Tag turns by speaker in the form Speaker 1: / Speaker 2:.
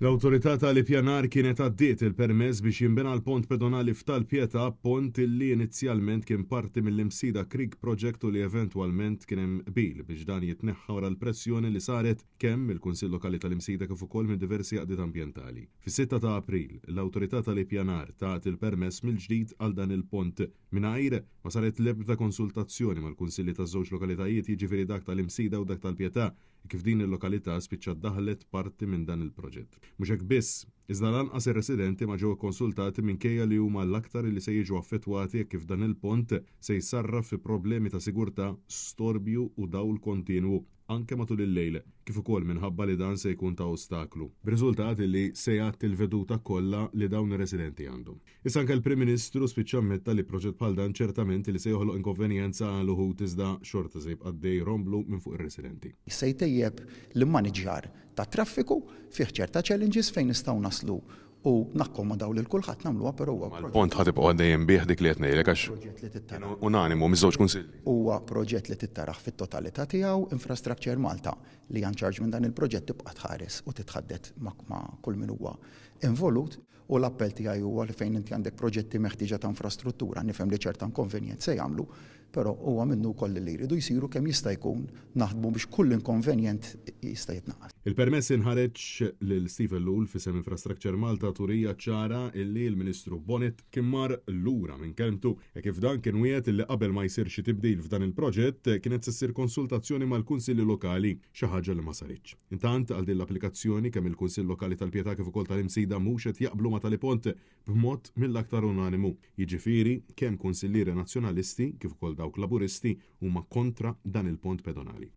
Speaker 1: L-Awtorità tal-Ippjanar kienet għaddiet il-permess biex jinbena l-pont pedonali f'Tal-Pietà, pont li inizjalment kien parti mill-Imsida Creek Project u li eventwalment kien hemm qbil biex dan jitneħħa wara l-pressjoni li saret kemm mill-Kunsill Lokali tal-Imsida kif ukoll minn diversi għaqdiet ambjentali. Fis-sitta ta' April, l-Awtorità tal-Ippjanar tat il-permess mill-ġdid għal dan il-pont mingħajr ma saret l-ebda konsultazzjoni mal-kunsilli taż-żewġ lokalitajiet jiġifieri dak tal-Imsida u dak tal-Pietà kif din il-lokalità spiċċat daħlet parti minn dan il-proġett. Mhux hekk biss, iżda lanqas ir-residenti ma ġew ikkonsultati minkejja li huma l-aktar li se jiġu affettwati hekk kif dan il-pont se jsarraf fi problemi ta' sigurtà, storbju u dawl kontinwu anke matul il-lejl, kif ukoll minħabba li dan se jkun ta' ostaklu, b'riżultat li se jgħatti l-veduta kollha li dawn ir-residenti għandhom. Issa anke l-Prim Ministru spiċċa ammetta li proġett bħal dan ċertament li se joħloq inkonvenjenza għal uħud iżda xorta se jibqa' għaddej romblu minn fuq ir-residenti.
Speaker 2: Se jtejjeb l-immaniġġjar tat-traffiku, fih ċerta challenges fejn nistgħu naslu u nakkomodaw lil kulħadd nagħmluha però huwa
Speaker 1: proġett. Mal-pont ħa tibqgħu għaddejjin bih dik li qed ngħidlek għax kien unanimu miż-żewġ kunsilli.
Speaker 2: Huwa proġett li trid tarah fit-totalità tiegħu. Infrastructure Malta li in charge minn dan il-proġett tibqa' tħares u titħaddet ma' kull min huwa involut. U l-appell tiegħi huwa li fejn inti għandek proġetti meħtieġa ta' infrastruttura, nifhem li ċerta inkonvenjent se jagħmlu, però huwa minnu wkoll li jridu jsiru kemm jista' jkun naħdmu biex kull inkonvenjent jista' jitnaqqas.
Speaker 1: Il-permess inħareġ lil Steve Ellul f'isem Infrastructure Malta turija ċara illi l-Ministru Bonett kien mar lura minn kelmtu e kif dan kien wiegħed illi qabel ma jsir xi tibdil f'dan il-proġett kienet se ssir konsultazzjoni mal-kunsilli lokali, xi ħaġa li ma saritx. Intant, għal din l-applikazzjoni, kemm il-Kunsill Lokali tal-Pietà kif ukoll tal-Imsida mhux qed jaqblu ma' tali pont b'mod mill-aktar unanimu. Jiġifieri, kemm kunsillieri Nazzjonalisti kif ukoll dawk Laburisti huma kontra dan il-pont pedonali.